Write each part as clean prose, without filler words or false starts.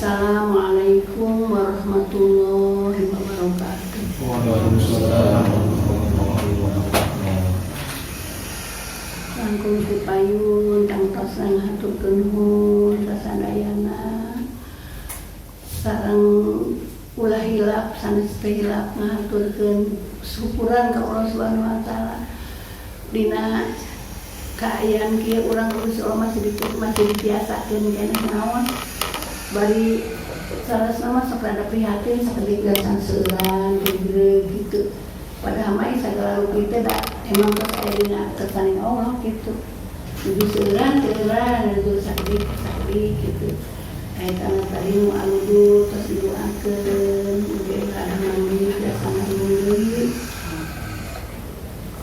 Assalamualaikum warahmatullahi wabarakatuh. Waalaikumsalam warahmatullahi wabarakatuh. Langkung tipayun tangtosan haturkeun nuhun sasadayana. Sareng ulah hilap sanes teu hilap ngahaturkeun syukuran ka Allah Subhanahu wa taala. Dina kaayaan kieu urang ku Allah masih dibiasakeun keneh naon. Bari salasna mah sok rada prihatin sakedik gasan seueuran gegreg gitu. Padahal mah sagala rupi teh da emang tos aya dina kersaning Allah gitu. Nuju seueuran seueuran nuju sakedik sakedik gitu. Eta tadi nu aludu tos didoakeun mugi rada mandi biasa deui.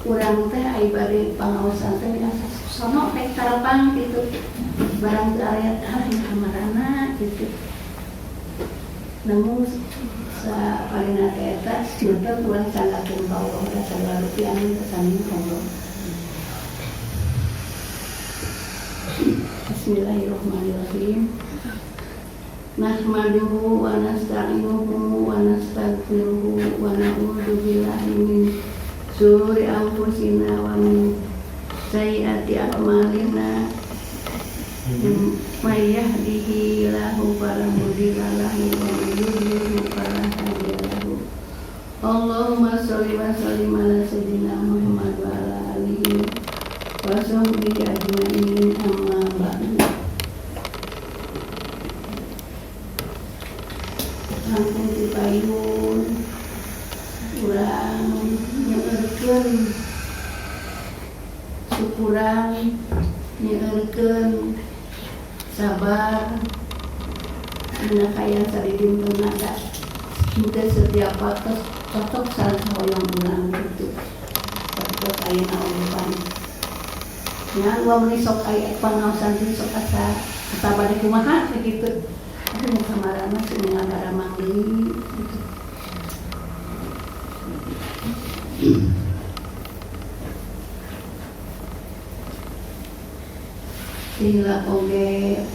Urang teh ai bade pangaosan teh asa sono teh tarapang gitu. Barang teu aya ah kamarana gitu. Namun saparina teh eta meuteuk urang sanggakeun ka Allah da sagala rupi anu kersaning Allah. Bismillahirrahmanirrahim. Nahmaduhu wa nasta'inuhu wa nastaghfiruhu wa na'udzu billahi min syururi anfusina wa min sayyiati a'malina. May yahdihillahu fala mudilla lahu wa may yudlilhu fala hadiya lahu. Allahumma sholli wa sallim ala sayyidina Muhammad wa ala alihi wa sahbihi ajmain, amma ba'du. Langkung tipayun urang nyeurkeun syukuran, nyeurkeun sabar dina kaayaan sadidintena da henteu setiap waktu cocok sareng sahoyong urang gitu. Sapertos ayeuna oge nya uang meni sok aya pangaosan teh sok asa asa bade kumaha teh gitu. Tapi nu kamarana sih ngadaramang deui gitu. Hilap oge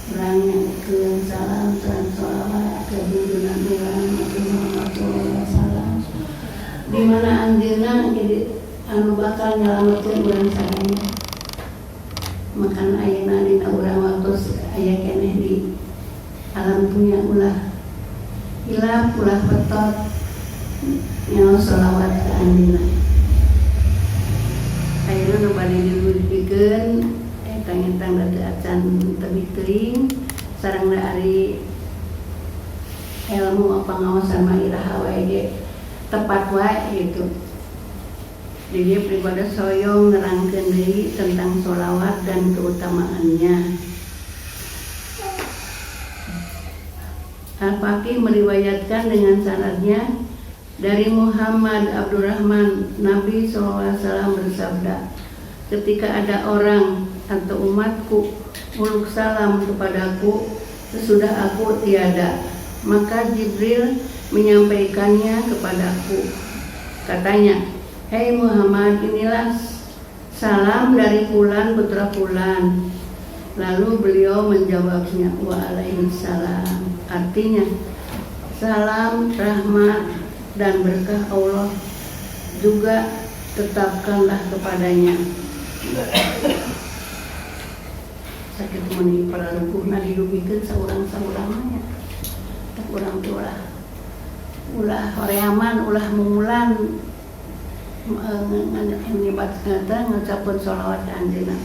urang nyampurkeun salam sareng sholawat ka junjungan urang Nabi Muhammad sallallahu alaihi wasallam. Di mana anjeunna jadi anu bakal nyalametkeun urang sadaya. Makan ayeuna dina urang waktu aya keneh di alam dunya ulah hilap ulah betot nyaos sholawat ka anjeunna. Ayeuna nu bade diluruskeun etang-etang da teu acan tebih teuing sareng da ari ilmu pangaosan mah iraha wae ge tepat wae gitu. Jadi pribadi soyong nerangkeun deui tentang sholawat dan keutamaannya. Al-Faqih meriwayatkan dengan sanadnya dari Muhammad Abdurrahman, Nabi shallallahu alaihi wasallam bersabda, ketika ada orang atau umatku uluk salam kepadaku sesudah aku tiada, maka Jibril menyampaikannya kepadaku. Katanya, hei Muhammad, inilah salam dari fulan putra fulan. Lalu beliau menjawabnya, waalaikumsalam. Artinya, salam, rahmat, dan berkah Allah juga tetapkanlah kepadanya. Sakit meni para luguhna didugikeun saurang-saurangnya. Tak urang teh ulah ulah horeaman, ulah mumulan nyebat eta ngucapkeun sholawat ka anjeunna.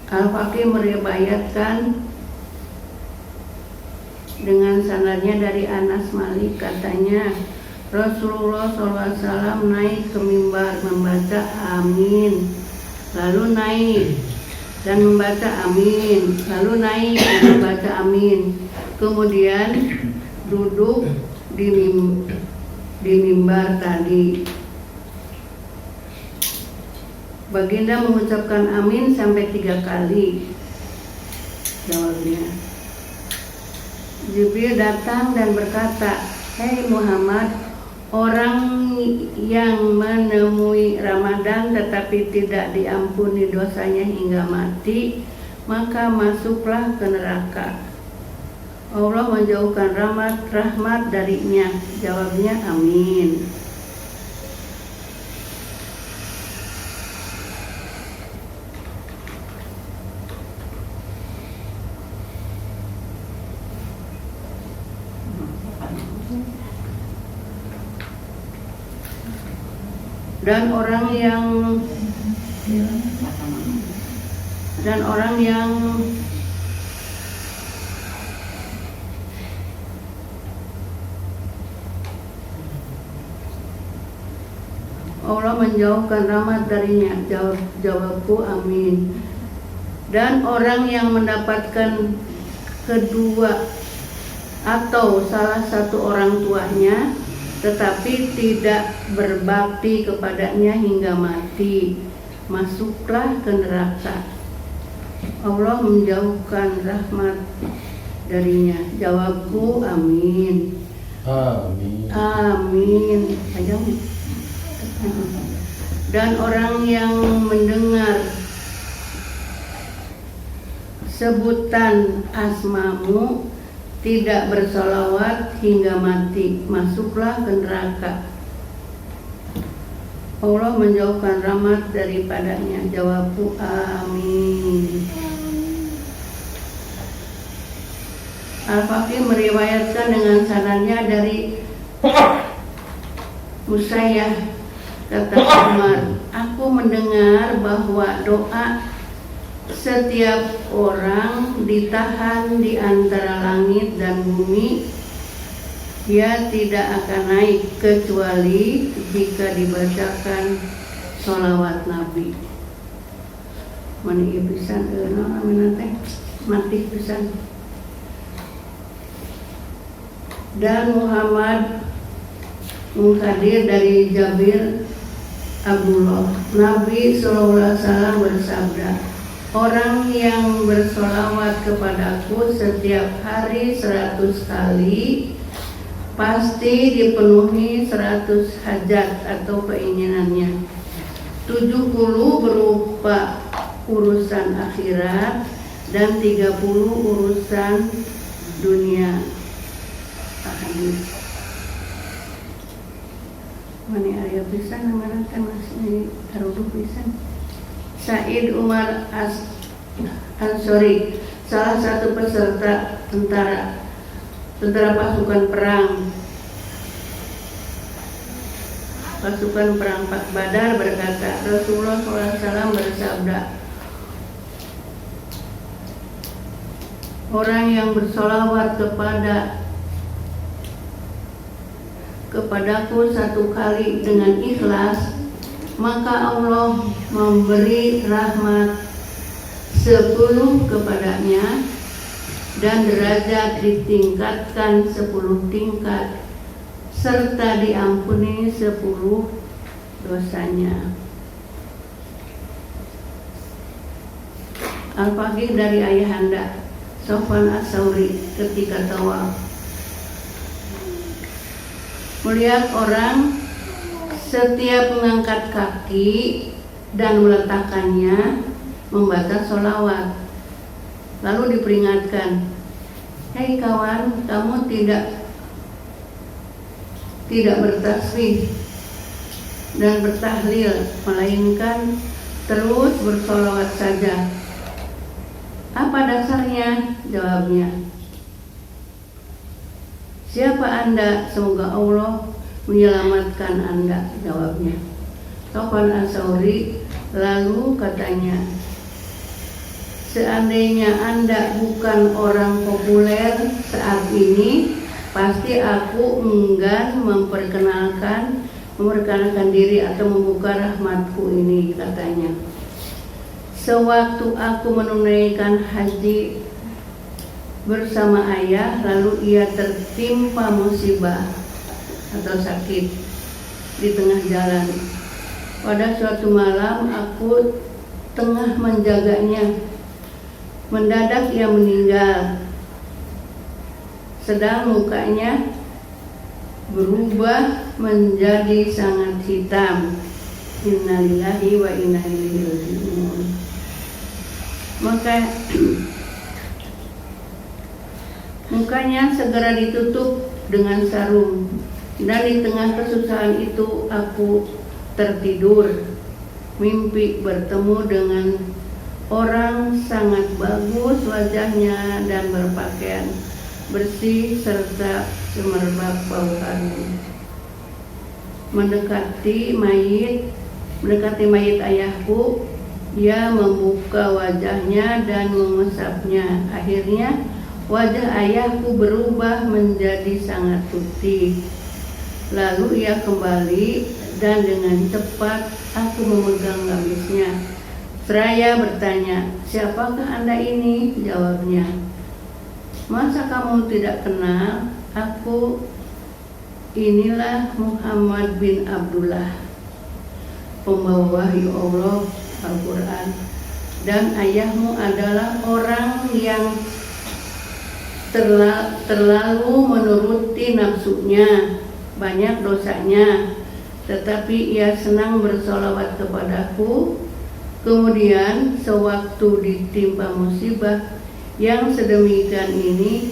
Al-Faqih meriwayatkan dengan sanadnya dari Anas Malik, katanya Rasulullah shallallahu alaihi wasallam naik ke mimbar membaca amin, lalu naik dan membaca amin, lalu naik dan membaca amin, kemudian duduk di mimbar tadi. Baginda mengucapkan amin sampai 3 kali. Jawabnya, Jibril datang dan berkata, hei Muhammad, Orang yang menemui Ramadan tetapi tidak diampuni dosanya hingga mati, maka masuklah ke neraka. Allah menjauhkan rahmat darinya. Jawabnya amin. Dan orang yang Allah menjauhkan rahmat darinya. Jawabku amin. Dan orang yang mendapatkan kedua atau salah satu orang tuanya tetapi tidak berbakti kepadanya hingga mati, masuklah ke neraka. Allah menjauhkan rahmat darinya. Jawabku amin. Amin. Amin. Dan orang yang mendengar sebutan asmamu tidak bersolawat hingga mati, masuklah ke neraka. Allah menjauhkan rahmat daripadanya. Jawabku amin. Al-Faqih meriwayatkan dengan sanadnya dari Musayyah, kata Umar, aku mendengar bahwa doa setiap orang ditahan di antara langit dan bumi, dia tidak akan naik kecuali jika dibacakan sholawat Nabi. Mani pisan eueuh teh mati pisan. Dan Muhammad Munkadir dari Jabir Abdullah, Nabi sallallahu alaihi wasallam bersabda, orang yang bersolawat kepadaku setiap hari 100 kali pasti dipenuhi 100 hajat atau keinginannya. 70 berupa urusan akhirat dan 30 urusan dunia. Hadis. Mani aya pisan namana teh masih taruduh pisan. Said Umar Ansori, salah satu peserta tentara pasukan perang Badar berkata, Rasulullah SAW bersabda, orang yang bersolawat kepadaku satu kali dengan ikhlas, maka Allah memberi rahmat 10 kepadanya dan derajat ditingkatkan 10 tingkat serta diampuni 10 dosanya. Al-Faqih dari ayahanda Sofwan As-Sauri ketika tawaf melihat orang setiap mengangkat kaki dan meletakkannya membaca sholawat. Lalu diperingatkan, hei kawan, kamu tidak bertasbih dan bertahlil, melainkan terus bersolawat saja. Apa dasarnya? Jawabnya, siapa Anda? Semoga Allah menyelamatkan Anda. Jawabnya Sofwan As-Sauri. Lalu katanya, seandainya Anda bukan orang populer saat ini, pasti aku enggan memperkenalkan diri atau membuka rahmatku ini, katanya. Sewaktu aku menunaikan haji bersama ayah, lalu ia tertimpa musibah atau sakit di tengah jalan. Pada suatu malam aku tengah menjaganya, mendadak ia meninggal. Sedang mukanya berubah menjadi sangat hitam. Innalillahi wa inna ilaihi raji'un. Maka mukanya segera ditutup dengan sarung, dan di tengah kesusahan itu aku tertidur. Mimpi bertemu dengan orang sangat bagus wajahnya dan berpakaian bersih serta semerbak bau harum. Mendekati mayit ayahku, ia membuka wajahnya dan mengusapnya. Akhirnya wajah ayahku berubah menjadi sangat putih. Lalu ia kembali dan dengan cepat aku memegang gamisnya. Seraya bertanya, "Siapakah Anda ini?" Jawabnya, "Masa kamu tidak kenal? Aku inilah Muhammad bin Abdullah, pembawa wahyu Allah Al-Quran. Dan ayahmu adalah orang yang terlalu menuruti nafsunya, banyak dosanya, tetapi ia senang bersolawat kepadaku. Kemudian sewaktu ditimpa musibah yang sedemikian ini,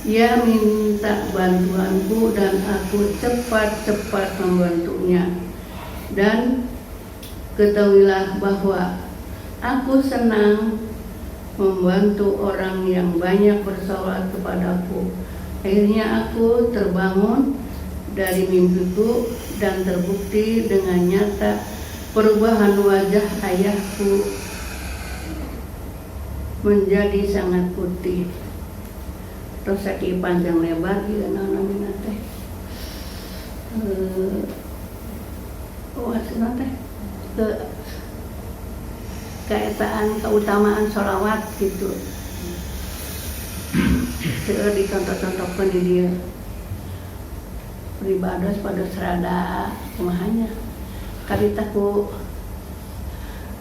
ia minta bantuanku dan aku cepat-cepat membantunya. Dan ketahuilah bahwa aku senang membantu orang yang banyak bersolawat kepadaku. Akhirnya aku terbangun dari mimpiku dan terbukti dengan nyata perubahan wajah ayahku menjadi sangat putih." Terus sakieu panjang lebar ieu, naon namina teh? Wasna teh ke keetaan keutamaan sholawat gitu. Seueur dicontoh-contohkeun di dieu. Pribados pada serada kumaha nya. Karita ku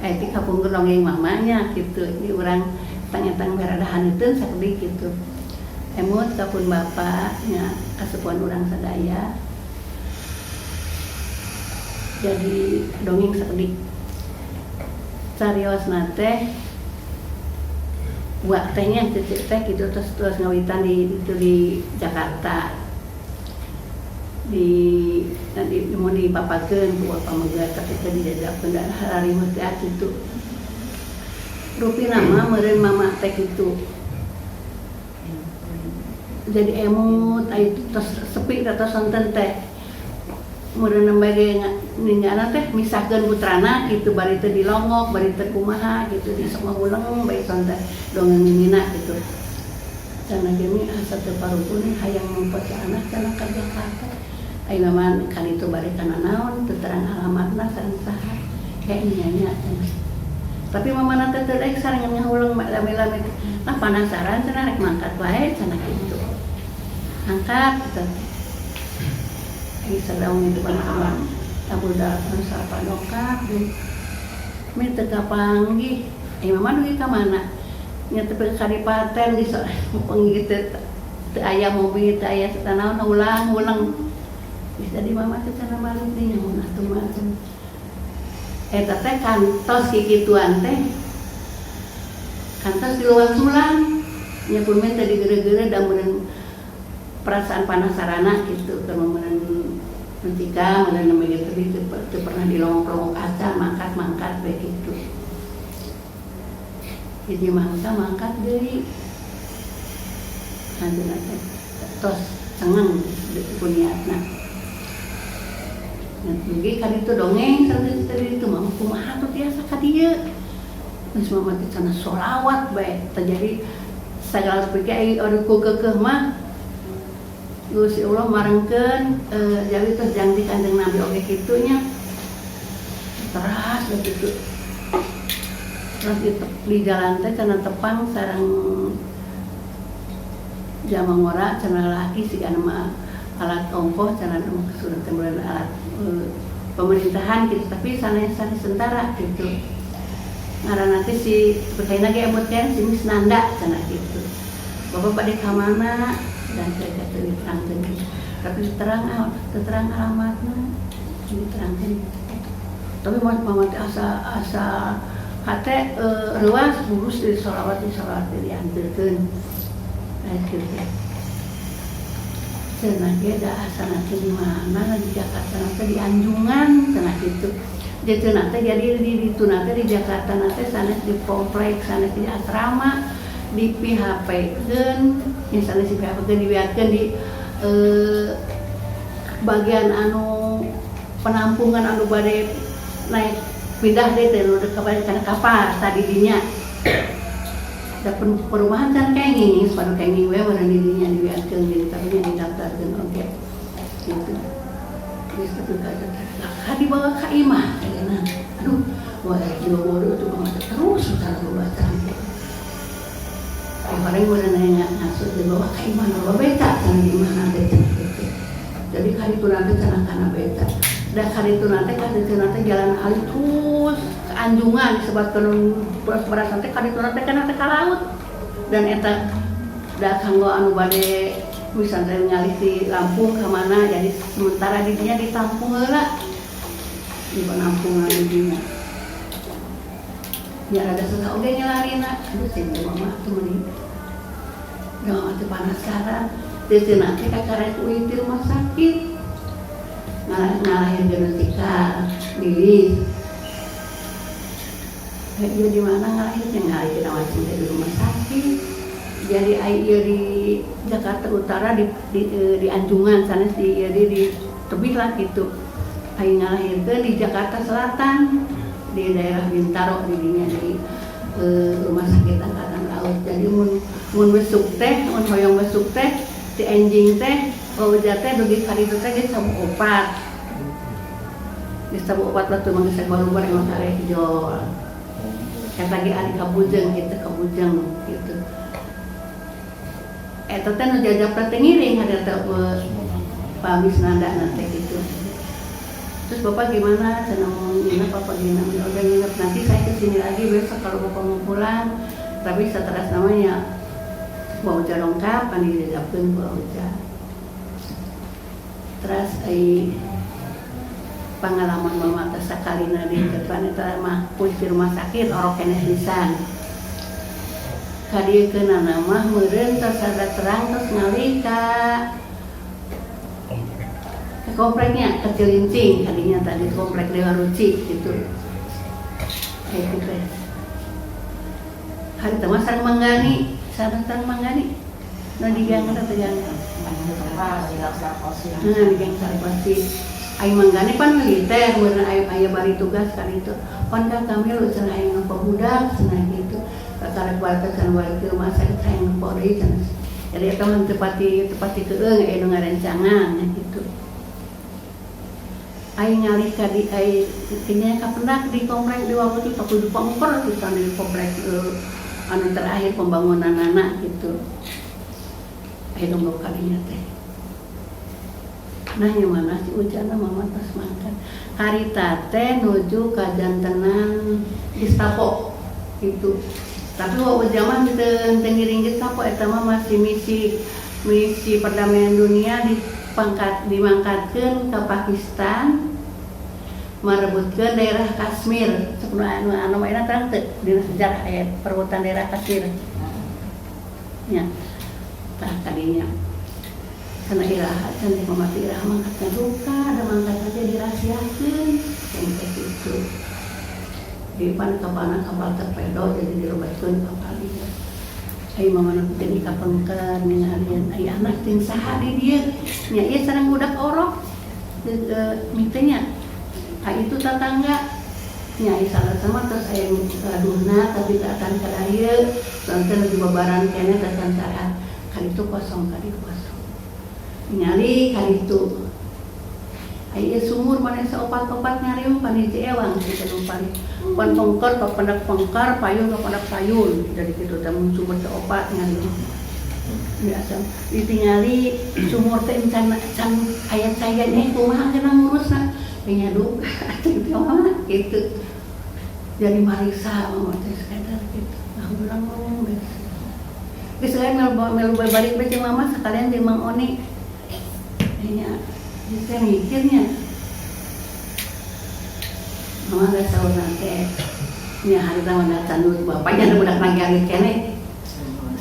ti kapungkur dongeng mamanya gitu. Ini urang tanya-tanya beradahan itu sakedik gitu. Emut ka pun bapak nya, kasepuhan urang sadaya. Jadi dongeng sakedik. Cariosna teh buat tehnya cicit teh gitu, terus terus ngawitan di itu di Jakarta, di nanti mau dipapakeun ku bapak megat, tapi teh dijajabkeun dan harariweuh teh kitu rupina mah meureun mama teh kitu. Jadi emut aya tos sepi teh, tos sonten teh meureun nembe ge ninggana teh misahkeun putrana gitu, bari teu dilongok, bari teu kumaha gitu, di sok ngahuleng bae sonten dongeng mimina gitu. Cenah gemi asa teu paruguh hayang nempo si anak cenah ka Jakarta. Ayeuna mah kan itu bari kana naon teu terang alamatna sareng saha kayak nya nya cenah. Tapi mama teh teu daek sareng ngahuleng lami-lami. Nah, penasaran cenah, rek mangkat wae cenah kitu. Angkat gitu. Lagi sedang itu kan tabuh dalapan salapan dongkap deui. Mi teu kapanggih. Eh, mama dugi ka mana? Nya teu ka kadipaten di panggih teh teu aya mobil, teu aya naon, ulang-ulang. Geus jadi mama teh cenah balik deui nyamun atuh mah cenah. Eta teh kantos kikituan teh. Kantos di luar sulang. Nya pun teh digere-gere da meureun perasaan panasarana gitu keur meureun mencika meureun namanya gitu, teu pernah dilongok-longok acan mangkat-mangkat bae gitu. Jadi mangka mangkat deui. Hancurna teh tos cengang ku niatna. Dugi ka ditu dongeng sareng tadi itu mama kumaha tuh tiasa ka dieu. Geus mama teh cenah sholawat bae. Terjadi sagala rupi ge aduh ku keukeuh mah Gusti Allah marengkeun jadi tos janji Kanjeng Nabi oge kitu nya. Teras begitu. Terus di jalan teh cenah tepang sareng jalma ngora cenah, laki sigana mah alat ongkoh cenah, surat teh alat pemerintahan gitu, tapi sanes sanes tentara gitu. Ngaranna teh si percaya ge emut kan si Misnanda cenah gitu. "Bapak pada ka mana?" Dan saya kata diterangkeun Tapi terang terang alamatna diterangkeun. Tapi mama teh asa asa hate reuas burus di sholawat, di sholawat dianterkeun. Nah, gitu. Cenah ge da asana teh di mana, di Jakarta teh di Anjungan cenah kitu. Jadi cenah teh jadi di ditu teh di Jakarta teh sanes di kompleks, sanes di asrama, di PHP keun, nya sanes di PHP keun, diwiatkeun di bagian anu penampungan anu bade naik pindah deh teh nu kana kapal tadi dinya. Da perumahan kan kenging, sepatu kenging we warna di dinya diwiatkeun, jadi tapi nya didaftarkeun oge. Gitu. Geus kitu ka lah dibawa ka imah ayeuna. Aduh, wah dibawa itu mah terus secara baca. Yang paling udah nanya ngasut dibawa ka imah loba beca cenah di imah nanti cenah gitu. Jadi kali itu nanti cenah kana beca. Da kali itu nanti kali itu nanti jalan alih terus ke Anjungan disebutkeun beras-beras nanti kali itu nanti kana teh ka laut. Dan eta da kanggo anu bade misalnya ngalih di Lampung ke mana, jadi sementara di dinya ditampung heula di penampungan di dinya. Ya rada susah oge nyelarina. Aduh, sih mama tuh meni da mama teh penasaran. Teu nanti kakarek uih di rumah sakit ngalahirkeun Tika Lilis. Iya, di mana ngalahirnya? Ngalahirkeun masih di rumah sakit. Jadi ai ieu di Jakarta Utara di Anjungan sanes di tebih lah gitu. Ai ngalahirkeun di Jakarta Selatan di daerah Bintaro di dinya di rumah sakit Angkatan Laut. Jadi mun mun besuk teh, mun hoyong besuk teh si enjing teh wawuja teh dugi ka ditu teh geus tabuh opat. Geus tabuh opat lah tuh mah geus barubar emang karek jol. Eta ge ari kabujeng gitu, kabujeng gitu. Eta teh nu jajap teh ngiring ada teh Pak Misnanda nanti gitu. Terus bapak gimana? Saya mau nginep apa gimana? Udah nginep, nanti saya kesini lagi besok kalau bapak mau pulang. Tapi setelah namanya Wa Uja lengkap kan dijajapkeun ku Wa Uja. Terus ai pengalaman mama teh sakalina di depan eta mah di rumah sakit orok keneh pisan. Kadiekeunana mah meureun tos rada terang, terus ngalih ka ke kompleknya, ke Cilincing tadinya, tadi komplek Dewa Ruci gitu. Kayak gitu teh. Hari teh mah sareng Manggani, sareng sareng Manggani. Nu di gang eta teh gang. Nah, di gang Sarkosi. Ai Manggani pan militer, meureun aya aya bari tugas kan itu. Pan ka kami lu cenah aya nempo budak cenah gitu. Kakarek balik cenah, balik ke rumah sakit hayang nempo deui cenah. Jadi eta mah teu pati teu pati keung aya nu ngarencangan gitu. Ai ngalih ka di ai nya kapendak di komplek di waktu itu kudu pengker pisan di komplek anu terakhir pembangunan anak gitu. Ai nu kalinya teh. Nah, yang mana si Ujana mama tos makan. Harita teh nuju kajantenan Gestapo itu. Tapi waktu zaman teu teu ngiring Gestapo, eta mah masih misi misi perdamaian dunia, dipangkat dimangkatkeun ke Pakistan merebutkeun daerah Kashmir. Sebelum anu anu mainna terang teu dina sejarah aya perebutan daerah Kashmir. Nya. Tah kadinya. Cenah iraha cenah mama teh, iraha mangkatna duka, ada mangkat aja dirahasiakeun kayak gitu. Di depan kapalna kapal torpedo, jadi direbutkeun kapal ieu. Ai mama nu jadi kapengker ningalian ai anak ting saha di dieu nya, ieu sareng budak orok mitenya. Ai itu tetangga nya, ai salah sama terus aya gaduhna tapi teu akan kada ieu sonten lagi babaran keneh teh saat kali itu kosong, kali kosong ningali kali itu. Ai ieu sumur mana saopat-opat ngariung pan hiji ewang kitu nu paling pan pengker kapendak pengker, payun kapendak payun, jadi kitu teh mun sumur teh opat ngariung biasa ditingali sumur teh can can aya caian eh kumaha kena ngurusna nya duka atuh mah gitu. Jadi marisa mama teh sekadar gitu. Nah, bilang ngomong geus geus lain melu melu balik bae jeung mama sekalian jeung Mang Oni. Kayaknya saya mikirnya mama gak tahu nanti nya hari mah datang dulu bapaknya budak nagih keneh.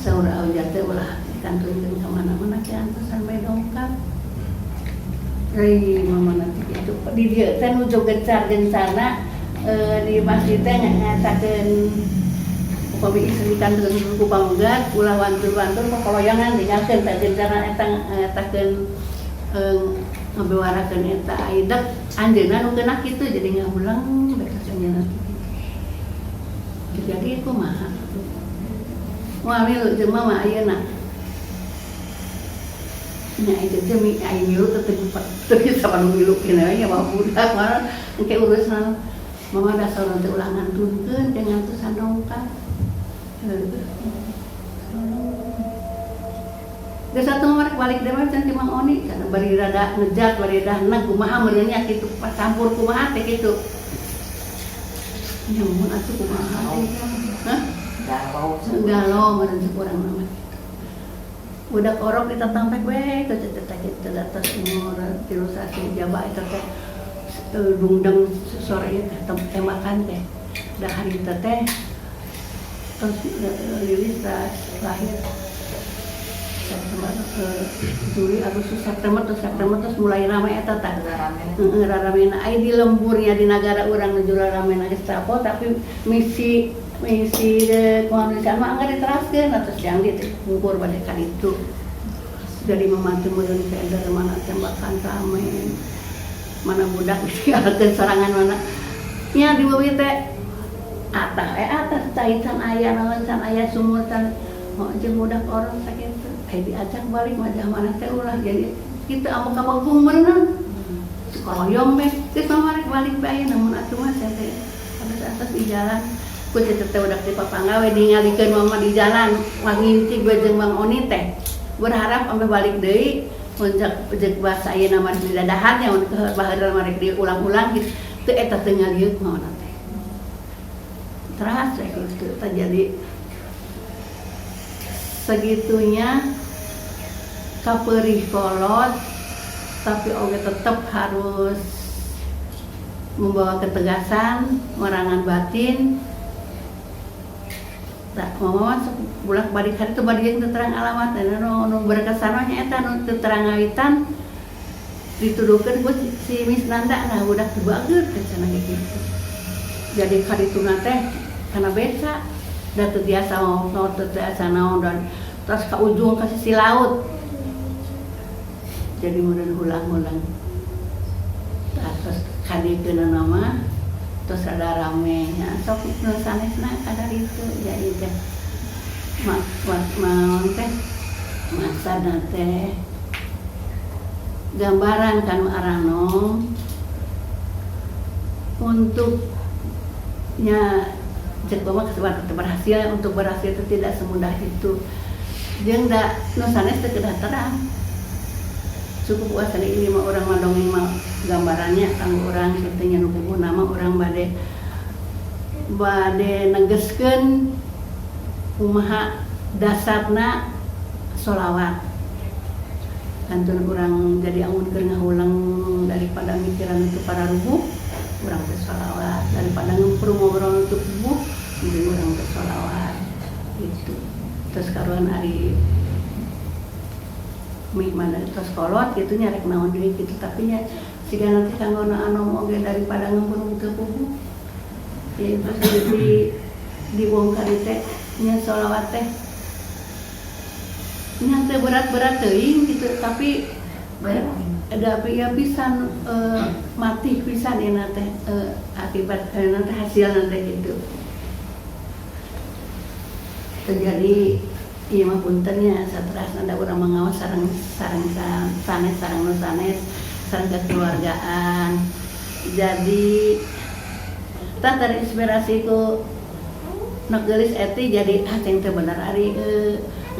Saur Auja teh ulah dikantunkeun ka mana-mana ke antosan bae dongkap. Rai mama nanti gitu di dieu teh nuju gencar-gencarna di masjid teh ngatakeun upami istri dikantunkeun ku pamegat ulah wantun-wantun kokoloyongan tinggalkeun teh gencarna eta ngatakeun ngabewarakeun eta aidak anjeunna nu kena kitu jadi ngahulang bae ka anjeunna. Jadi kumaha moal milu jeung mama ayeuna nya? Itu teh mi aya milu teh teu bisa panu milu kena nya mah budak mah engke urusan mama. Da saur teh ulah ngantunkeun teh ngantosan dongkap. Heueuh. Geus atuh mah rek balik deui mah can ti Mang Oni cenah, bari rada ngejat bari rada neg kumaha meureun nya kitu, campur kumaha teh kitu nya, mun atuh kumaha teh. Hah? Galau. Galau meureun cek urang mah. Budak orok ditampek we ke ceceta kitu atas umur 3 sasi jaba eta teh dungdeng sore ieu teh tembakan teh. Da harita teh terus Lilis lahir September, Juli, Agustus, September, terus September terus mulai ramai eta tah. Rame. Heeh, raramena. Ai di lemburnya di nagara urang nuju raramena Gestapo, tapi misi misi kemanusiaan mah anggar diteraskeun atas yang di pungkur bade ka ditu. Jadi mama teh meureun dari mana tembakan rame. Mana budak ditinggalkeun sorangan mana. Nya di beuwi teh atah atas cai can aya naon, can aya sumur can oh, jeung budak orang sakitu. Diajak balik mah mana teh ulah jadi kitu amuk kabagung meureunna. Koroyong be, geus mah rek balik bae, namun atuh mah saya teh atas-atas di jalan. Ku cecet teh udah di papangga we ningalikeun mama di jalan, nginci gue jeung Bang Oni teh. Berharap sampai balik deui, mun cek bahasa ayeuna mah didadahan nya, mun baheula mah rek diulang-ulang gitu. Teu eta teu ngalieu mah teh. Teras gitu teh jadi segitunya kaperih kolot, tapi oge tetap harus membawa ketegasan merangan batin. Tak mama masuk bulak balik hari itu balik yang terang alamat dan nu berkesan mah nya eta nu terang ngawitan dituduhkeun ku si Miss Nanda, nah budak teu bager teh cenah gitu. Jadi karituna teh kana beca da teu biasa mau teu biasa naon dan terus ke ujung ke sisi laut jadi meureun hulang-hulang. Tah, terus kadiekeunna mah terus ada rame nya sok nu sanesna kadar itu jadi teh ma ma maon teh maksudna teh gambaran kanu aranom untuk nya cek mah kesempatan berhasil. Untuk berhasil itu tidak semudah itu jeung da nu sanes teh kedah terang cukup puas ini mah. Urang mah dongeng mah gambarannya kanggo urang kitu nya, nu puguh nama urang bade bade negeskeun kumaha dasarna sholawat kantun urang jadi amun keur ngahuleng daripada mikiran itu para rubuh urang teh sholawat, daripada ngempru ngobrol untuk puguh mending urang teh sholawat gitu. Terus karuan ari mi mana tos kolot gitu nya rek naon deui gitu, tapi nya siga nanti kanggo nu anu oge daripada ngempru teu puguh ya. Terus di dibongkar teh nya sholawat teh nya teu berat-berat teuing gitu, tapi ada ya pisan mati pisan ya teh akibat nanti hasil nanti gitu terjadi. Iya mah punten nya, saterasna da urang mengawas sareng sareng sanes, sareng nu sanes, sareng kekeluargaan. Jadi tah terinspirasi ku Nok Geulis eti, jadi ah ceng teh bener ari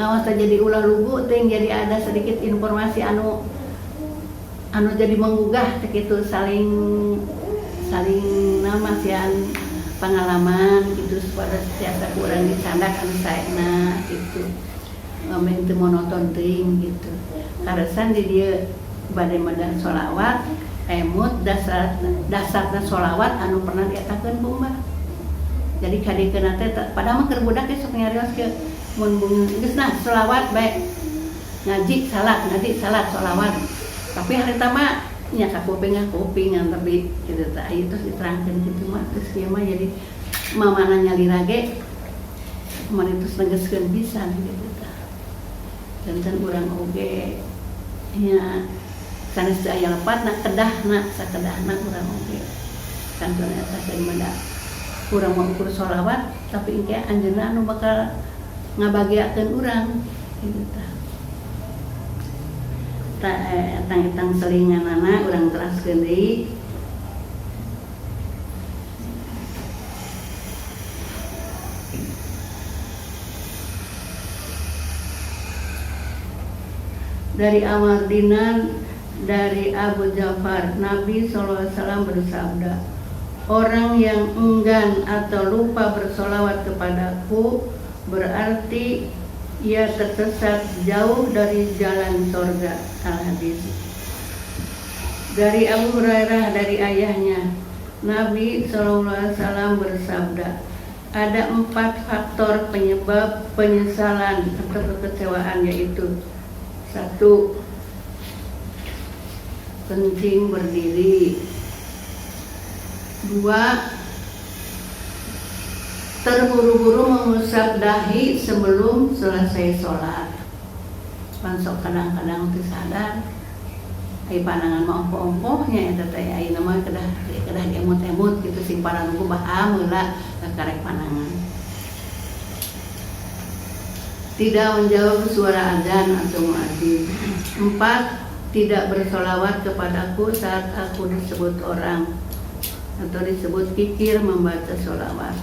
ngawas teh jadi ulah lugu teh, jadi ada sedikit informasi anu anu jadi menggugah teh kitu, saling saling nama sian pengalaman gitu supaya tiasa kurang dicandak anu saena gitu, ngameh teu monoton teuing gitu. Karesan di dieu. Bade medar sholawat emut dasar dasarna sholawat anu pernah dietakeun ku Mbah. Jadi kadikeuna teh padahal mah keur budak ge sok nyarios kieu mun geus nah sholawat bae ngaji salat sholawat. Tapi harita mah nya ka kuping tapi kitu teh aya terus diterangkeun kitu mah terus ieu mah jadi mamana nyalira ge mun terus negeskeun pisan kitu tah. Janten urang oge nya sanes teu aya lepatna kedahna sakedahna urang oge kantun eta teh mada urang mah ukur sholawat tapi engke anjeunna anu bakal ngabagiakeun urang kitu tah. Etang-etang selinganana urang teraskeun deui. Dari Amar Dinan dari Abu Ja'far, Nabi SAW bersabda, orang yang enggan atau lupa bersolawat kepadaku berarti ia tersesat jauh dari jalan sorga. Al-Hadis. Dari Abu Hurairah dari ayahnya, Nabi SAW bersabda, ada 4 faktor penyebab penyesalan atau kekecewaan, yaitu 1. Kencing berdiri. 2. Terburu-buru mengusap dahi sebelum selesai sholat. Pansok kadang-kadang teu sadar. Ai panangan mah ongkoh-ongkohnya eta teh ayeuna mah kedah diemut-emut gitu sing paranunggu baham heula karek panangan. Tidak menjawab suara azan atau muadzin. 4. Tidak bersolawat kepadaku saat aku disebut orang atau disebut kikir membaca solawat.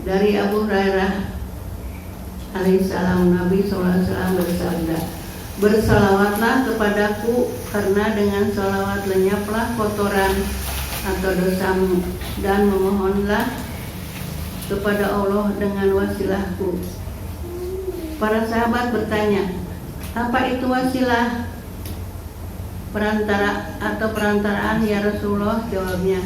Dari Abu Hurairah alaihissalam, Nabi SAW bersabda, bersolawatlah kepadaku karena dengan solawat lenyaplah kotoran atau dosamu, dan memohonlah kepada Allah dengan wasilahku. Para sahabat bertanya, apa itu wasilah? Perantara atau perantaraan ya Rasulullah? Jawabnya,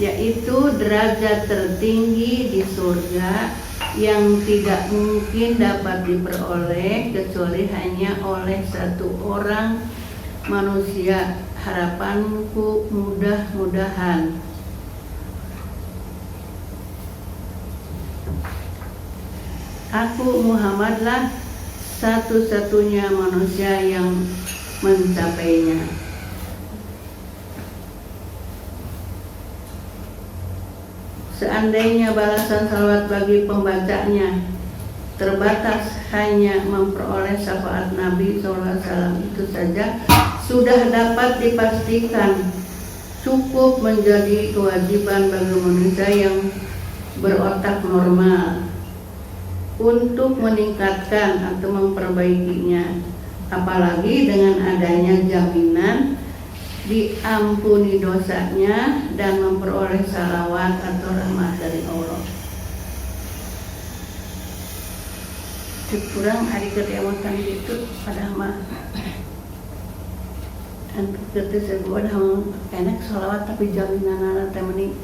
yaitu derajat tertinggi di surga yang tidak mungkin dapat diperoleh kecuali hanya oleh satu orang manusia. Harapanku mudah-mudahan aku Muhammadlah satu-satunya manusia yang mencapainya. Seandainya balasan salawat bagi pembacanya terbatas hanya memperoleh syafaat Nabi SAW itu saja sudah dapat dipastikan cukup menjadi kewajiban bagi manusia yang berotak normal untuk meningkatkan atau memperbaikinya, apalagi dengan adanya jaminan diampuni dosanya dan memperoleh salawat atau rahmat dari Allah. Kurang hari kedewakan itu pada mah ketika sebuah enak salawat tapi jaminan teh meni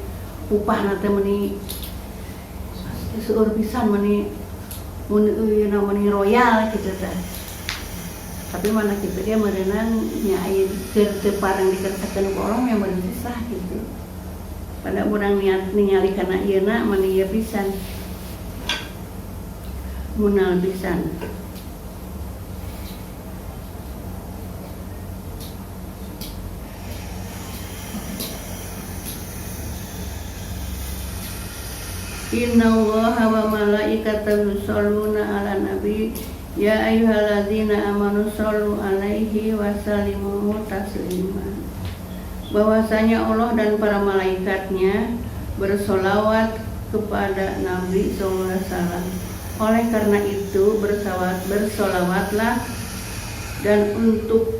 upah teh meni seueur pisan meni mun meni royal gitu teh. Tapi mana gitu dia merenang nya aya keur teu pareng dikersakeun ku orang yang meureun susah gitu. Pada urang niat ningali kana ieuna meni ieu pisan. Munal pisan. Inna Allaha wa malaikatahu yusholluna 'alan nabi ya ayyuhalladzina amanu shollu 'alaihi wa sallimu taslima. Bahwasanya Allah dan para malaikatnya bersolawat kepada Nabi sallallahu alaihi wasallam. Oleh karena itu bersolawatlah dan untuk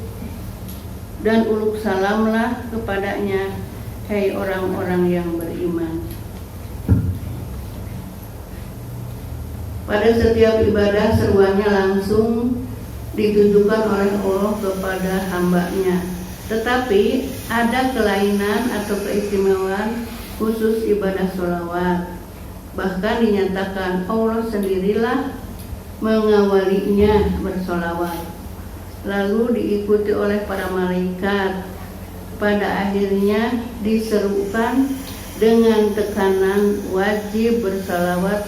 dan uluk salamlah kepadanya, hai orang-orang yang beriman. Pada setiap ibadah seruannya langsung ditujukan oleh Allah kepada hambanya. Tetapi ada kelainan atau keistimewaan khusus ibadah sholawat. Bahkan dinyatakan Allah sendirilah mengawalinya bersolawat, lalu diikuti oleh para malaikat. Pada akhirnya diserukan dengan tekanan wajib bersalawat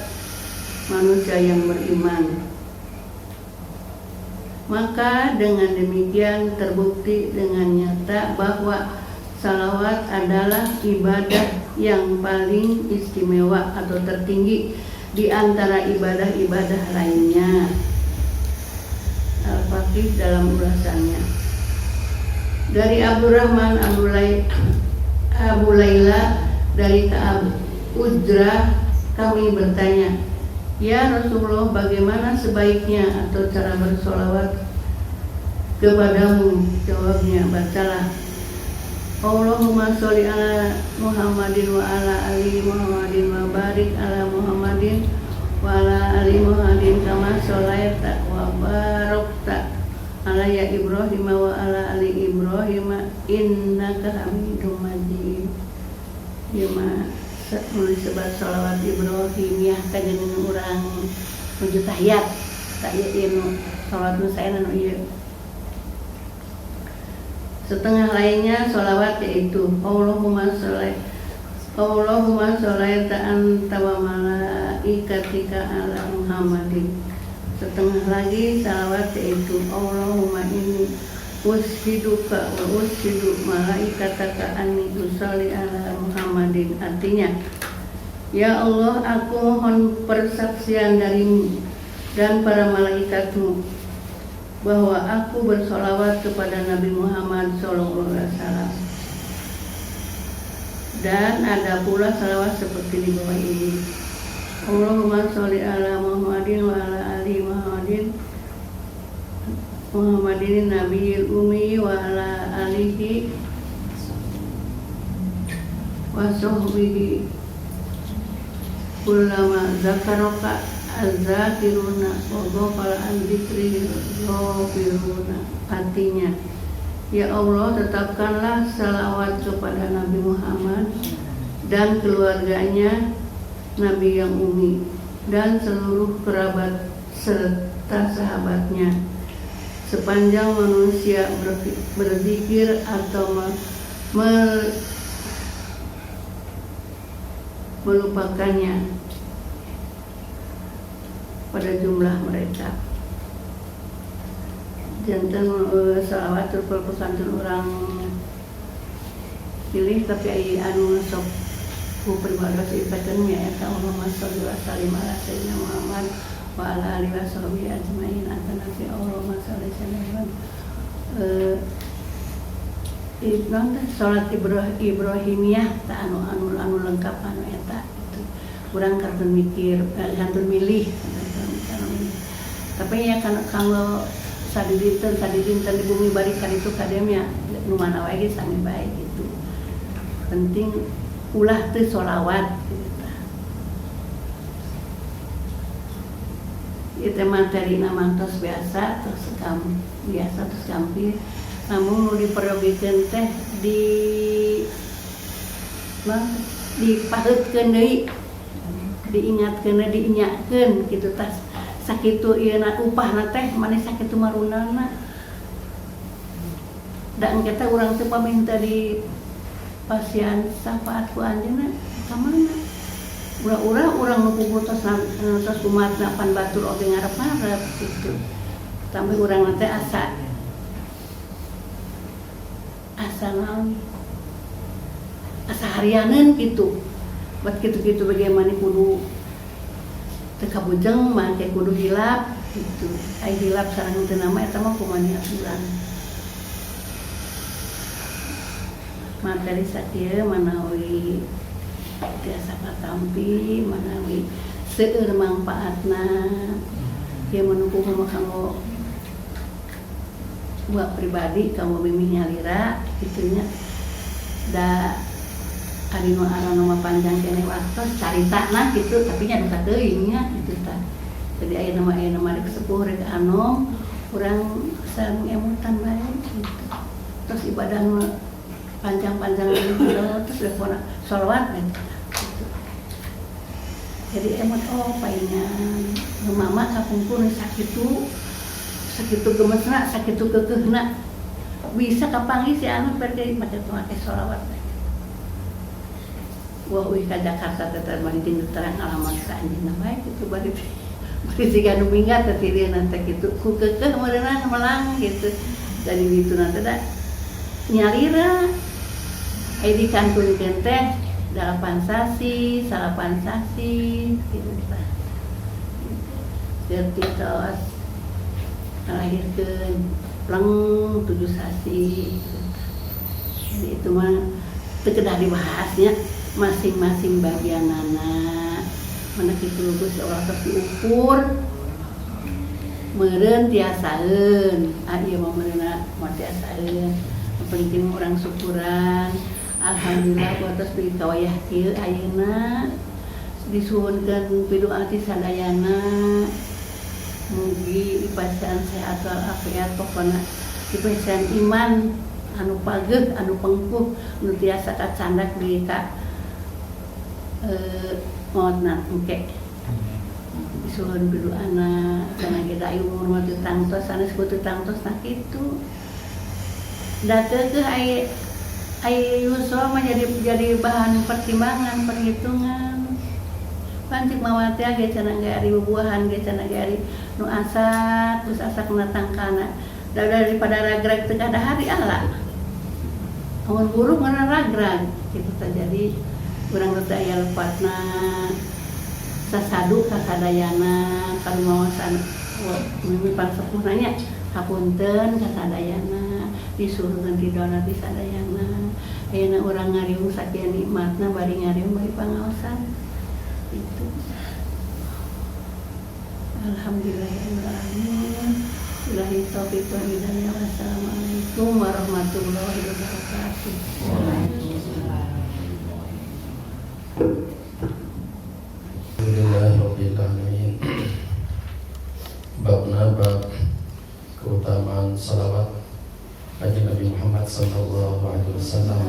manusia yang beriman. Maka dengan demikian terbukti dengan nyata bahwa salawat adalah ibadah yang paling istimewa atau tertinggi di antara ibadah-ibadah lainnya. Al-Faqih dalam ulasannya. Dari Abdurrahman Abu Laila dari Ka'ab Ujrah, kami bertanya, "Ya Rasulullah, bagaimana sebaiknya atau cara bersolawat kepadamu?" Jawabnya, "Bacalah Allahumma sholli ala Muhammadin wa ala ali Muhammadin wa barik ala Muhammadin wa ala ali Muhammadin kama sholaita wa barakta ala ya Ibrahim wa ala ali Ibrahim innaka Hamidum Majid." Ieu mah nu disebut sholawat Ibrahimiyah, kajeneng urang nuju tahiyat. Tah, ieu nu sholawat nu saena nu ieu. Setengah lainnya sholawat yaitu Allahumma sholli anta wa malaikatika ala Muhammadin. Setengah lagi salawat yaitu Allahumma inni ushiduka wa ushidu malaikataka anni usalli ala Muhammadin. Artinya, Ya Allah, aku mohon persaksian darimu dan para malaikatmu bahwa aku bersolawat kepada Nabi Muhammad SAW. Dan ada pula salawat seperti di bawah ini. Allahumma sholli ala Muhammadin wa ala ali Muhammadin Muhammadin nabiyil ummi wa ala alihi wa sahbihi kullama zakaraka az-zakiruna wa ghafala an dzikrihi ghafiluna. Artinya, Ya Allah, tetapkanlah salawat kepada Nabi Muhammad dan keluarganya, Nabi yang umi, dan seluruh kerabat serta sahabatnya sepanjang manusia berzikir atau melupakannya pada jumlah mereka. Janten salawat terpul pesantren urang pilih, tapi aya anu sok ku pribados ipakeun nya eta Allahumma sholli wa sallim ala sayyidina Muhammad wa ala alihi washabihi ajmain atau nabi Allahumma sholli sallam non teh salat Ibrahimiyah tah, anu anu anu lengkap anu eta itu. Urang kantun mikir, kantun milih, kantun milih. Tapi ya kan kalau sadidinten sadidinten di bumi bari kaditu kademnya nu mana wae ge sami bae gitu. Penting ulah teu sholawat gitu tah. Ieu teh materina mantos biasa, tos kam biasa, tos gampil, namun nu diperyogikeun teh di naon, dipaheutkeun deui, diingatkeun, diinyakeun kitu tah. Sakitu ieu na upahna teh maneh sakitu marunana da engke teh urang teh paminta di pasian syafaat ku anjeunna ka mana. Urang-urang urang nu kuku tos tos kumatna pan batur oge ngarep-ngarep gitu. Tapi urang teh asa asa naon, asa harianeun gitu. Buat gitu-gitu bagaimana kudu teu kabujeng make kudu hilap gitu. Ai hilap sareng teu nama eta mah kumaha niat urang. Materi sakieu manawi tiasa katampi, manawi seueur mangpaatna. Ieu menuku mah kanggo buat pribadi, kanggo mimih nyalira kitu nya. Da ari nu aranna mah panjang keneh waktos caritana kitu, tapi nya duka teuing nya kitu tah. Jadi aya nama rek sepuh rek anom. Kurang sareng emutan bae gitu. Terus ibadah nu panjang-panjang terus telepon sholawat gitu. Jadi emot, oh, paingan nu mama kapungkur sakitu, sakitu gemesna, sakitu keukeuhna, bisa kapanggih si anu pergi make make sholawat. Wah, uih ka Jakarta teh teh bari jeung terang alamat ka anjeunna bae kitu, bari bari siga nu minggat teh ti teh kitu, ku keukeuh meureunna melang gitu. Dan gitu nanti da nyalira aya dikantunkeun teh 8 sasi, 9 sasi gitu tah. Gerti tos ngalahirkeun pleng 7 sasi gitu. Jadi itu mah teu kedah dibahasnya, masing-masing bagianana mana kitu. Gusti Allah tos diukur meureun tiasaeun, ah, ieu mah meureunna moal tiasaeun. Nu penting urang syukuran, alhamdulillah buat tos dugi ka wayah kieu ayeuna. Disuhunkeun pidu'a ti sadayana, mugi dipasihan sehat walafiat, pokona dipasihan iman anu pageuh, anu pengkuh, nu tiasa kacandak di ka maotna engke. Disuhun pidu'ana cenah ge, da umur mah teu tangtos, sanes ku teu tangtos. Nah, kitu da keukeuh ai ai yuswa mah jadi bahan pertimbangan, perhitungan. Pancik mawat teh ge cenah ge ari bubuahan ge cenah ge ari nu asak terus asak tangkana da daripada ragrag teu kada hari ala amun buruk mana ragrag gitu teh. Jadi urang teh aya lepatna sasadu kasadayana kalumaosan mimi pangsepuh nanya hapunten kasadayana, disuhunkeun ridona ti sadayana. Ayeuna urang ngariung sakieu nikmatna, bari ngariung bari pangaosan itu. Alhamdulillahirabbil alamin. Billahi taufiq wal hidayah. Wassalamualaikum warahmatullahi wabarakatuh. Waalaikumsalam. Alhamdulillahirabbil alamin. Babna bab keutamaan salawat kanjeng Nabi Muhammad sallallahu alaihi wasallam.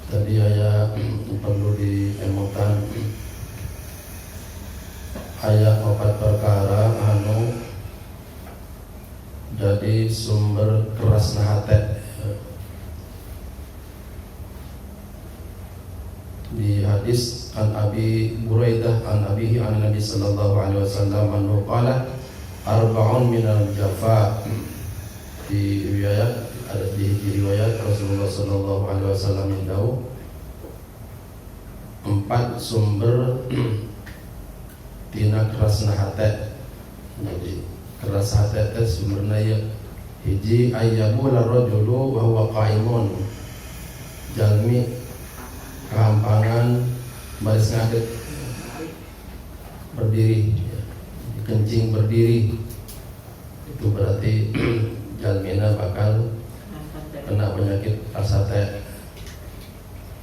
Tadi aya perlu diemutan, aya opat perkara anu jadi sumber keras hate. Di hadis an Abi Buraidah an abihi an Nabi sallallahu alaihi wasallam annahu qala arba'un minal jafa. Di riwayat ada di riwayat Rasulullah sallallahu alaihi wasallam indahu empat sumber tina kerasna hate. Jadi keras hate teh sumberna ya hiji, ayyabula rajulu wa huwa qaimun, jalmi kahampangan baris ngadeg, berdiri ya. Kencing berdiri itu berarti jalmina bakal kena penyakit hate.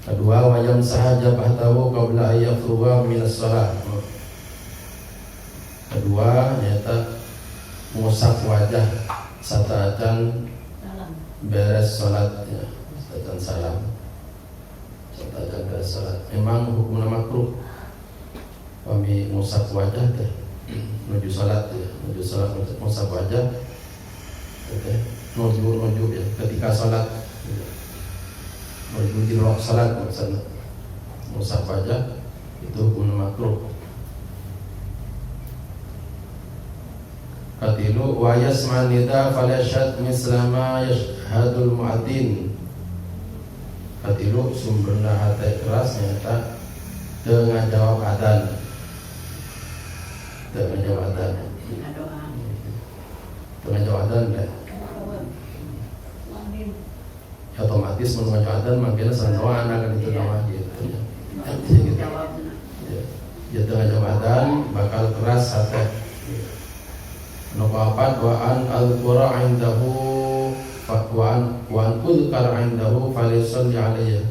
Kedua, wa yamsaha jabhatahu qabla an yafrugha minas shalah. Kedua, nyata ngusap wajah sateuacan beres salat ya, sateuacan salam, sateuacan beres salat. Memang hukumna makruh kami ngusap wajah teh menuju salat ya, menuju salat ngusap wajah teh menuju menuju ya ketika salat ya. Menuju di ruang salat maksudnya ngusap wajah itu hukumna makruh. Katilu, wa yasma nida falyashhad misla ma yashhadul muadzin. Katilu, sumberna hate keras nyata teu ngajawab adzan. Teu ngajawab adzan. Teu ngajawab adzan teh. Otomatis mun ngajawab adzan mangkena sandawa anak kan itu nama gitu ya. Gitu. Ya, ya teu ngajawab adzan bakal keras hate. Nu kaopat, wa an alqura indahu wa an udhkar indahu falyusalli alayhi.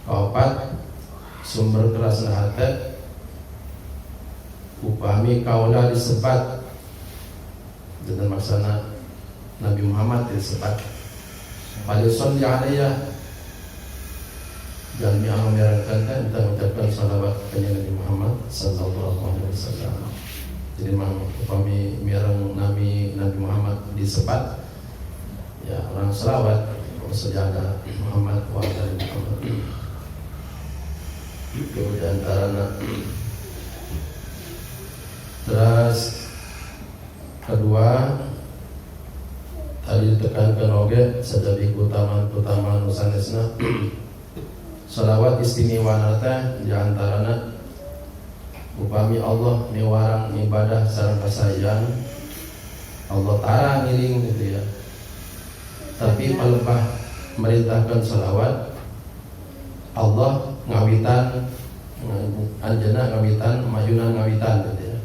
Kaopat, sumber keras hate Upami kaula disebat dan maksana Nabi Muhammad disebat, falyushalli alayya, jalmi anu mirengkeun teh tentang mengucapkan salawat ka Nabi Muhammad sallallahu alaihi wasallam. Jadi mang upami mireng Nabi Nabi Muhammad disebat ya, urang salawat ala Muhammad wa ala Muhammad. Itu di antaranya. Terus kedua tadi ditekankan oge sajabi keutamaan-keutamaan nu sanesna salawat, istimewa teh di antarana upami Allah miwarang ibadah sareng kasayang Allah tara ngiring gitu ya. Tapi palebah merintahkan salawat, Allah ngawitan, anjeunna ngawitan, mayunan ngawitan gitu ya.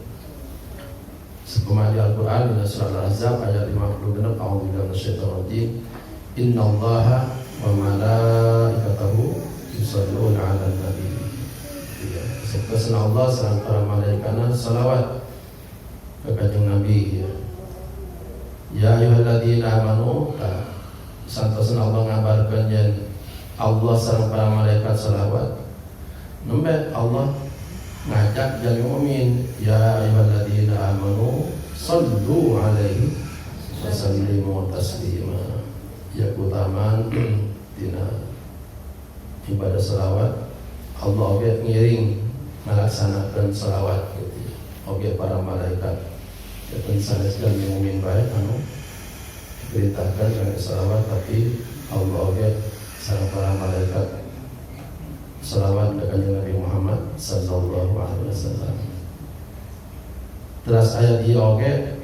Sebagaimana di Al-Quran di surah Al-Ahzab ayat 56, A'udzu billahi minasyaitonir rajim, innallaha wa malaikatahu yusholluna 'alan nabi ya. Sebab Allah sareng para malaikatna salawat ke Kanjeng Nabi ya. Ya ayyuhalladzina amanu, santosna Allah ngabarkeun yen Allah sareng para malaikat salawat, nembe Allah ngajak jalmi mukmin, ya ayyuhalladzina amanu sallu alaihi wa sallimu taslima. Ya, keutamaan dina ibadah salawat, Allah oge ngiring ngalaksanakeun salawat gitu ya. Oge para malaikat ya, sanes jalmi mukmin bae anu diperintahkan dengan salawat, tapi Allah oge sareng para malaikat salawat ke Kanjeng Nabi Muhammad sallallahu alaihi wasallam. Terus ayat ieu oge,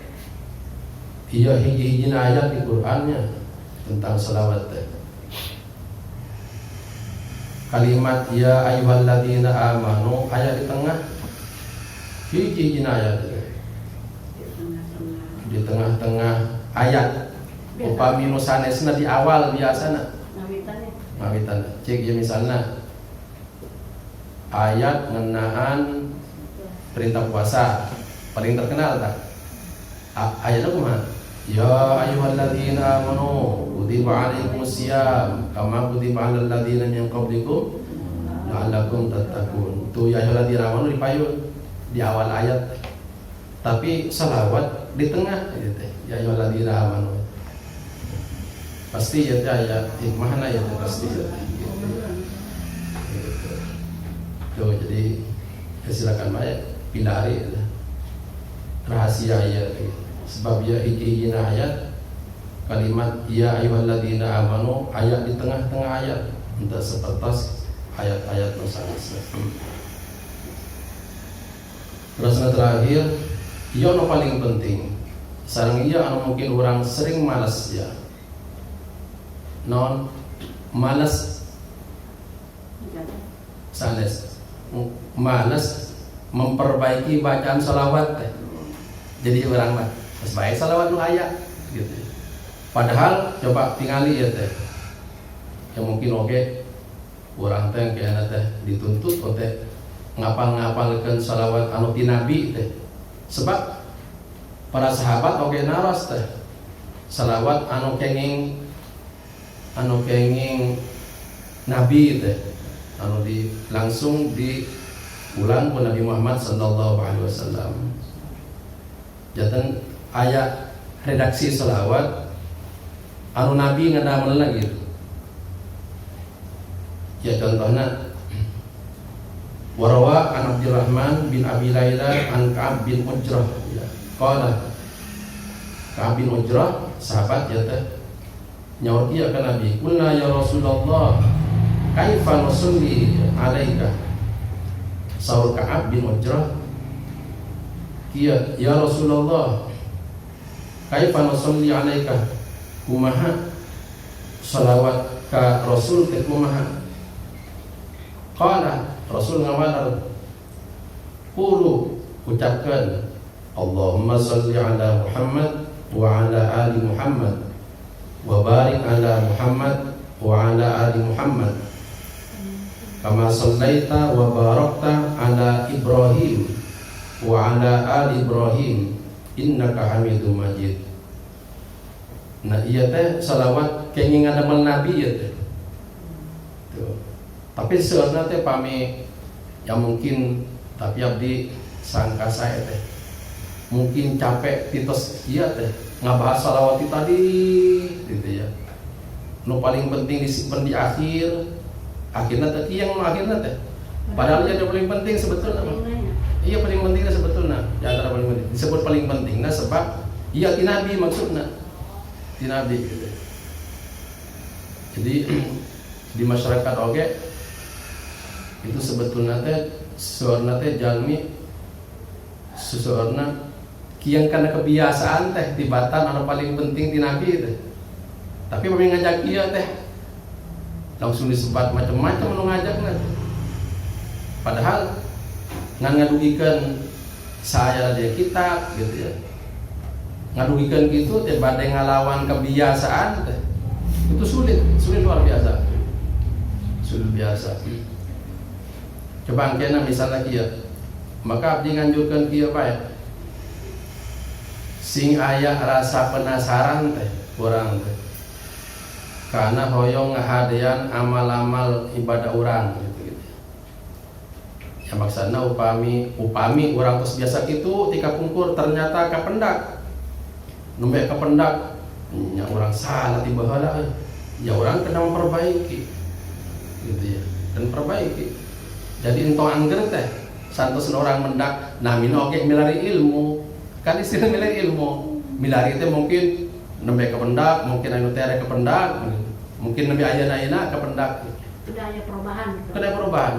ieu hiji-hijina ayat di Qur'annya tentang salawat teh. Kalimat ya ayyuhalladzina amanu ayat di tengah, hiji-hijina ayat teh. Di tengah-tengah ayat. Upami nu sanesna di awal biasana. Ngawitan ya. Ngawitan. Cek ya, misalnya ayat ngenaan perintah puasa paling terkenal tak ayatnya kumaha? Ya ayyuhalladzina amanu kutiba alaikumusiyam kama kutiba alal ladzina min qablikum la'allakum tattaqun. Tuh, ya ayyuhalladzina amanu dipayun di awal ayat, tapi salawat di tengah gitu teh. Ya ayyuhalladzina amanu pasti ya teh aya hikmahna ya teh, pasti ya teh gitu. Gitu. Tuh, jadi ya silakan bae pindari ya. Rahasia ya gitu. Sebab ya hiji-hiji ayat kalimat ya ayyuhalladzina amanu ayat di tengah-tengah ayat, entah sepertos ayat-ayat nu sanesna. Terus yang terakhir, ieu anu paling penting. Sareng ieu anu mungkin orang sering malas ya. Non malas sanes malas memperbaiki bacaan salawat teh. Jadi orang mah geus bae salawat nu aya gitu. Padahal coba tingali ya teh. Ya mungkin oke urang teh kayakna teh dituntut teh ngapal-ngapalkeun salawat anu ti Nabi teh. Sebab para sahabat oge naros teh salawat anu kenging Nabi teh, anu di langsung diulang ku Nabi Muhammad sallallahu alaihi wasallam. Janten aya redaksi salawat anu Nabi ngadamelna gitu. Ya, contohnya, Warawa an Abdurrahman bin Abi Laila an Ka'ab bin Ujrah ya. Qala Ka'ab bin Ujrah sahabat ya teh nyaur ieu ka Nabi, "Qulna ya Rasulullah, kaifa nusalli alaika?" Saur Ka'ab bin Ujrah kieu, "Ya Rasulullah, kaifa nusalli alaika?" Kumaha salawat ka Rasul teh, kumaha? Qala, Rasul ngawaler, "Qulu," ucapkan, "Allahumma salli ala Muhammad wa ala ali Muhammad wa barik ala Muhammad wa ala ali Muhammad kama sallaita wa barakta ala Ibrahim." wa ala ali Ibrahim innaka Hamidum Majid. Nah, ieu teh salawat kenging ngadamel Nabi ieu teh. Tuh. Tapi sebenarnya teh pami ya mungkin, tapi abdi sangka saya teh mungkin capek titos iya teh ngabahas salawat tadi gitu ya. Nu paling penting disimpan di akhir, akhirnya teh yang akhirnya teh. Padahal yang paling penting sebetulnya mah. Iya, paling pentingnya sebetulnya di antara paling penting, disebut paling penting, nah sebab iya ti Nabi, maksudnya ti Nabi gitu. Jadi di masyarakat oke itu sebetulnya teh seorna teh jalmi seseorna kiang karena kebiasaan teh tibatan anu paling penting ti Nabi teh. Tapi pami ngajak ieu teh langsung disebat macam-macam anu ngajakna teh. Padahal ngan ngadugikeun saya dia kitab gitu ya, ngadugikeun gitu teh bade ngalawan kebiasaan teh itu sulit, sulit luar biasa, sulit biasa. Coba angkena misalnya kieu, maka abdi nganjurkeun kieu bae, sing aya rasa penasaran teh urang teh karena hoyong ngahadean amal-amal ibadah urang gitu, gitu. Ya maksudnya upami upami urang terus biasa gitu tika pungkur ternyata kapendak, nembe kapendak nya urang salah tiba heula ya, urang kena memperbaiki gitu ya dan perbaiki. Jadi entong angger teh santos orang mendak namina oke milari ilmu kan, istilah milari ilmu, milari itu mungkin nembe kependak, mungkin anu tere kependak, mungkin nembe ayeuna-ayeuna kependak. Udah ada perubahan gitu. Kena perubahan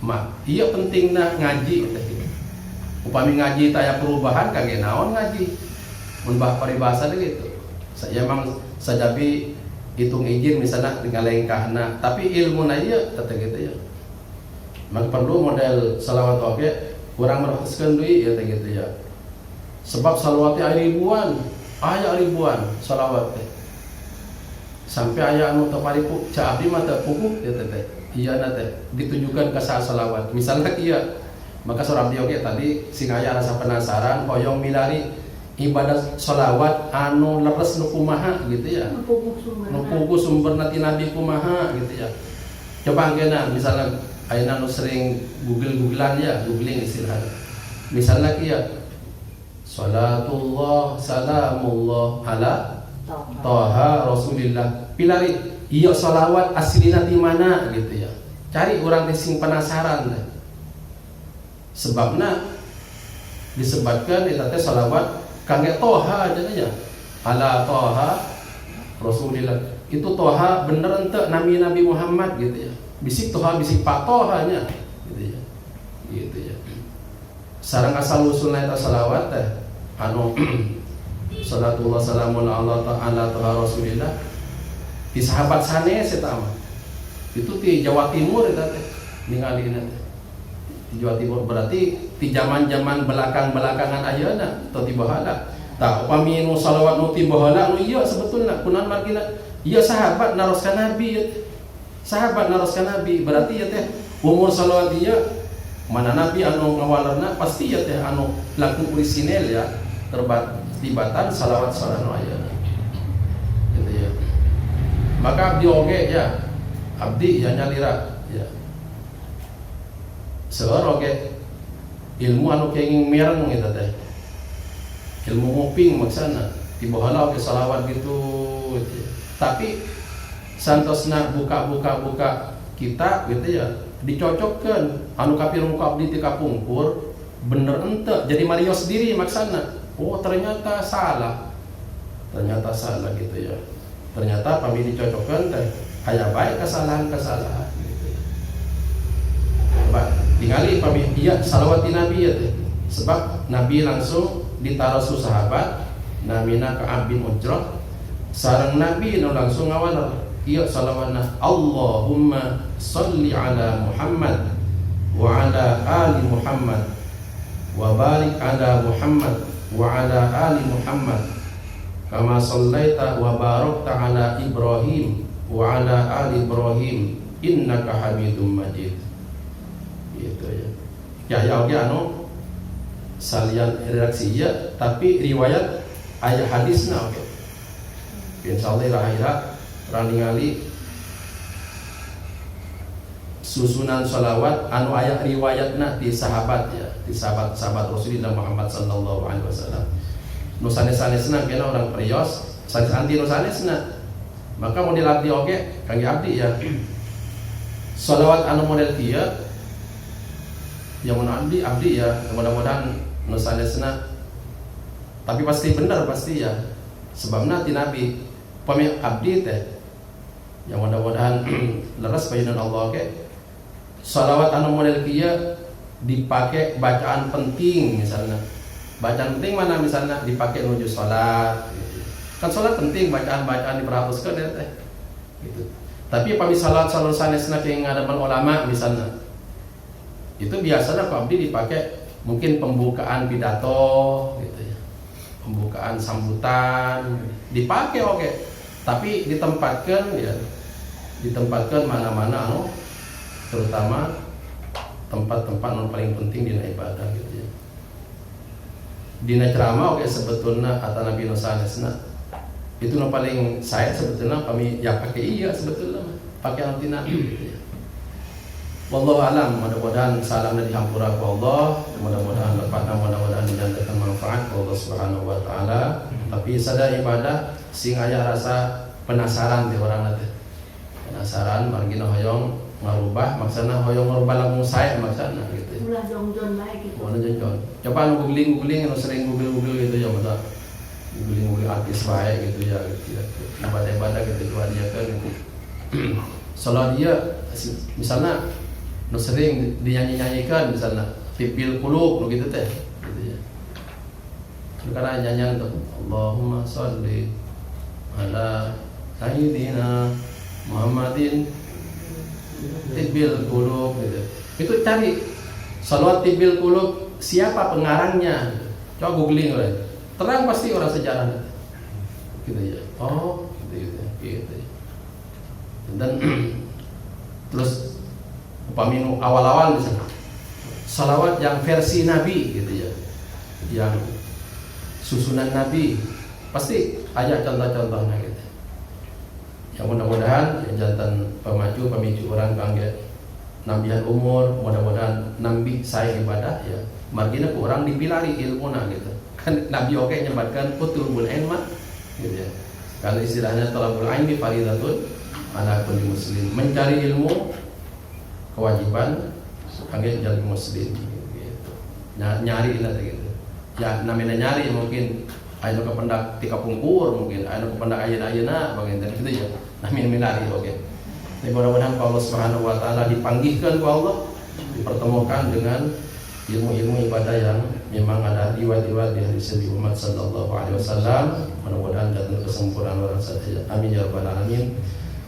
mak iya pentingna ngaji teh gitu. Upami ngaji taya perubahan kage naon ngaji, mun bah paribasa teh gitu. Saya emang sajabi hitung izin misalnya dengan lengkahna, tapi ilmu na ieu teteh gitu ya. Maka perlu model salawat oke kurang merhaskeun deui ya teh gitu ya, sebab salawatnya aya ribuan, aya ribuan salawat teh sampai aya anu teu paripu ca abdi mah teu puguh ya teh teh iya na teh ditujukan ke saha salawat misalnya kieu. Maka saur abdi oge tadi sing aya rasa penasaran hoyong milari ibadah salawat anu leres nu kumaha gitu ya. Nu puguh sumberna. Nu puguh sumberna ti Nabi kumaha gitu ya. Coba angkeuna misalnya ayeuna nu sering google-googlean ya, googling istilahnya, misalnya kieu, salatullah salamullah ala Toha Rasulillah, pilari iya salawat aslina di mana gitu ya. Cari orang teh sing penasaran teh, sebabna disebutkan eta teh salawat kangge Toha aja ya, ala Toha Rasulillah. Itu Toha bener ente nami Nabi Muhammad gitu ya, bisik Toha bisik Pak Toha nya gitu ya, gitu ya. Sareng asal usulna eta salawat teh anu salatullah salamun Allah ta'ala Toha Rasulillah di sahabat sanes eta mah itu di Jawa Timur eta teh ningalina teh di Jawa Timur, berarti di zaman-zaman belakang-belakangan ayeuna atau di baheula. Tah, upami nu salawat nu ti baheula nu ieu sebetulna kunaon margina ieu sahabat naroskan Nabi ieu. Sahabat naroskan Nabi berarti ieu teh umur salawat ieu mana Nabi anu ngawalerna pasti ieu teh anu langkung orisinil ya terbat tibatan salawat salawat nu ayeuna gitu ya. Maka abdi oge ya, abdi ya nyalira ya seueur oge ilmu anu kenging mireng gitu teh, ilmu nguping maksana di baheula oge salawat gitu, gitu ya. Tapi santosna buka-buka buka kitab gitu ya, dicocokkan anu kapirung ku abdi ti kapungkur bener ente, jadi marios diri maksana, oh ternyata salah, ternyata salah gitu ya. Ternyata pami dicocokkan teh aya bae kesalahan-kesalahan gitu ya. Coba tingali pami iya salawat ti Nabi ya teh, sebab Nabi langsung ditarasu sahabat namina Ka'ab bin Ujrah sareng Nabi nu langsung ngawaler ieu salawatna, Allahumma salli ala Muhammad wa ala ali Muhammad wa barik ala Muhammad wa ala ali Muhammad kama sallaita wa barakta ala Ibrahim wa ala ali Ibrahim innaka Hamidum Majid gitu ya. Ya ya oke anu Salian redaksi iya, tapi riwayat aya hadisna oke. Insyaallah ira-ira urang ningali susunan sholawat anu aya riwayatna di sahabat ya, di sahabat-sahabat Rasulullah Muhammad sallallahu alaihi wasallam. Nu sanes-sanesna kena urang prios, sanes anti nu sanesna. Maka model abdi oge, kangge abdi ya. Sholawat anu model kieu yang mun abdi abdi ya, mudah-mudahan nu sanesna tapi pasti benar pasti ya. Sebabna ti Nabi. Pami abdi teh yang mudah-mudahan leres payunan Allah oge. Salawat anu model kieu dipakai bacaan penting misalnya. Bacaan penting mana misalnya dipakai menuju sholat gitu. Kan sholat penting, bacaan-bacaan diperhapuskan ya teh gitu. Tapi pami salat salat sanesna ke ngadapan ulama misalnya, itu biasanya Pak Abdi dipakai mungkin pembukaan pidato gitu ya, pembukaan sambutan dipakai oke, tapi ditempatkan ya, ditempatkan mana-mana anu terutama tempat-tempat yang paling penting dina ibadah gitu ya. Dina ceramah oke sebetulnya atau Nabi nu sanesna itu nu paling saya sebetulnya kami ya pakai iya sebetulnya pakai anti Nabi gitu ya. Wallahu alam, mudah-mudahan salamnya dihampura ku Allah, mudah-mudahan lepatna, mudah-mudahan dijanjikan manfaat ku Allah Subhanahu wa taala. Tapi sada ibadah sing aya rasa penasaran di orang nanti. Penasaran margina hoyong ngarubah, maksudna hoyong ngarubah langsung saya maksudna gitu. Ulah jongjon bae gitu. Ulah jongjon. Coba nu googling googling, nu sering google google gitu ya, masa googling googling artis bae gitu ya gitu ya. Ibadah-ibadah gitu dua dia kan gitu. Salat dia misalnya nu sering dinyanyi-nyanyikan misalnya Thibbil Qulub nu gitu teh gitu ya. Karena nyanyian tuh Allahumma sholli ala sayyidina Muhammadin Thibbil Qulub gitu. Itu cari salawat Thibbil Qulub siapa pengarangnya? Coba googling lah. Terang pasti orang sejarah gitu ya. Oh, gitu gitu gitu. Dan terus upami nu awal-awal misalnya salawat yang versi Nabi gitu ya, yang susunan Nabi pasti ada contoh-contohnya gitu. Yang mudah-mudahan ya janten pemacu pemicu orang kangge nambihan umur, mudah-mudahan nambi saya ibadah ya. Margina ku urang dipilari ilmuna gitu. Kan Nabi oke nyebatkan utlubul ilma gitu ya. Kalau istilahnya talabul ilmi faridatun ala kulli muslim, mencari ilmu kewajiban kangge jadi muslim gitu. Nyari lah gitu. Ya namanya nyari mungkin aya nu kapendak ti kapungkur, mungkin aya nu kapendak ayeuna-ayeuna bagian gitu ya. Namanya milari oke. Tapi mudah-mudahan Allah Subhanahu wa taala dipanggihkan ku Allah, dipertemukan dengan ilmu-ilmu ibadah yang memang ada riwayat-riwayat di hadis Nabi Muhammad sallallahu alaihi wasallam. Mudah-mudahan datang kesempurnaan orang saja. Amin ya rabbal alamin.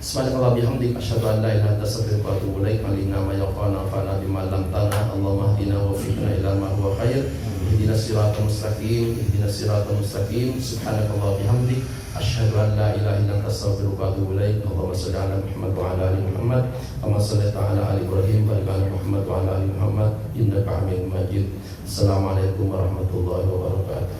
Subhanakallah bihamdik asyhadu an la ilaha illa anta astaghfiruka wa atubu ilaik. Alina ma yaqana fa'ala bima lam tana. Allahumma hdina wa waffiqna ila ma huwa khair. Ihdinas siratal mustaqim, ihdinas siratal mustaqim. Subhanakallah bihamdik asyhadu an la ilaha illa anta astaghfiruka wa atubu ilaik. Allahumma shalli ala Muhammad wa ala ali Muhammad kama shallaita ala ali Ibrahim wa ala Muhammad wa ala ali Muhammad innaka Hamidum Majid. Assalamualaikum warahmatullahi wabarakatuh.